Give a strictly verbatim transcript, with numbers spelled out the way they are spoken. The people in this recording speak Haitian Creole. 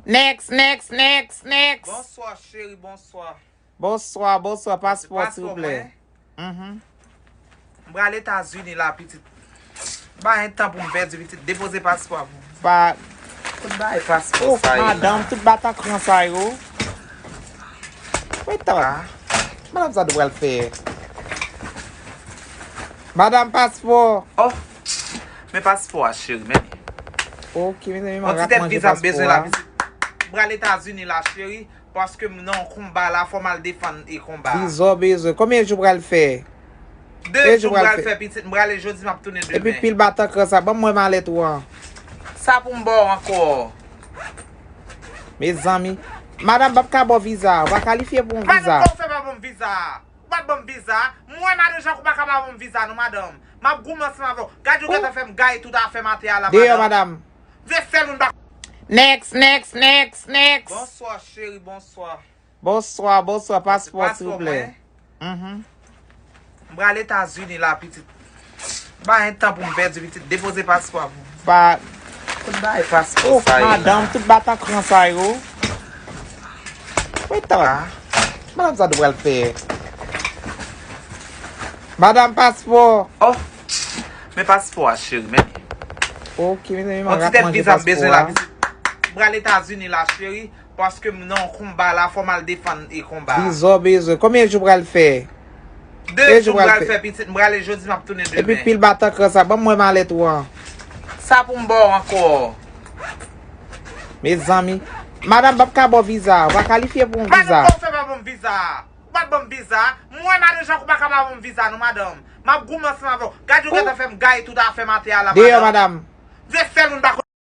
Next, next, next, next. Bonswa, cheri, bonswa. Bonswa, bonswa, paspò, Paspò silvouplè. Mwen. Mhm. M pral Etazini la, pitit. Ba yon tan pou m pèdi, pitit. Depoze paspò pou mwen. Pa. Tout bagay paspò Oh, sa ye la. Madanm, tout batakran sa yo. Wait a. Ah. Madanm, sa nou pral fè? Madanm, paspò. Oh. Men paspò a, cheri, men. Ok, mezanmi, Yon man ti rat tèt manje viza m bezwen paspò la, a. Pitit. M pral Etazini la, cheri. Paske m nan yon konba la, fò m al defann e konba. Viza w bezwen. Konbyen jou pral fè? De e jou jou m pral pral fè? Fè, pitit. M prale jodi, m ap tounen Epi demen. Pil batakran sa, ban mwen malèt ou an. Sa pou m ba w ankò. Mezanmi. Madanm, m p ap ka ba w viza. Ou pa kalifye pou yon Madanm, viza. Kòman w fè pa ban m viza? Ou pa ban m viza? Mwen, madanm, jan ou pa ka pa ban m viza, non, madanm. M ap goumen ansanm avè w. Gad, ou gentan fè m gaye tout afè m atè a la, Deyò, madanm. Madanm. Vye sèl moun pa. Next, next, next, next. Bonswa, cheri, bonswa. Bonswa, bonswa, paspò, Paspò silvouplè. Mwen. Mhm. M pral Etazini la, pitit. Ba yon tan pou m pèdi, pitit. Depoze paspò pou mwen. Pa. Tout bagay paspò Oh, sa ye la. Madanm, tout batakran sa yo. Wait a. Ah. Madanm, sa nou pral fè? Madanm, paspò. Oh. Men paspò a, cheri, men. Ok, mezanmi, Yon man ti rat tèt manje viza m bezwen paspò la, a. pitit. M pral Etazini la, cheri. Paske m nan yon konba la, fò m al defann e konba. Viza w bezwen. Konbyen jou pral fè? De e jou jou m pral pral fè? Fè, pitit. M prale jodi, m ap tounen Epi demen. Pil batakran sa, ban mwen malèt ou an. Sa pou m ba w ankò. Mezanmi. Madanm, m p ap ka ba w viza. Ou pa kalifye pou yon Madanm, viza. Kòman w fè pa ban m viza? Ou pa ban m viza? Mwen, madanm, jan ou pa ka pa ban m viza, non, madanm. M ap goumen ansanm avè w. Gad, ou gentan fè m gaye tout afè m atè a la, Deyò, madanm. Madanm. Vye sèl moun pa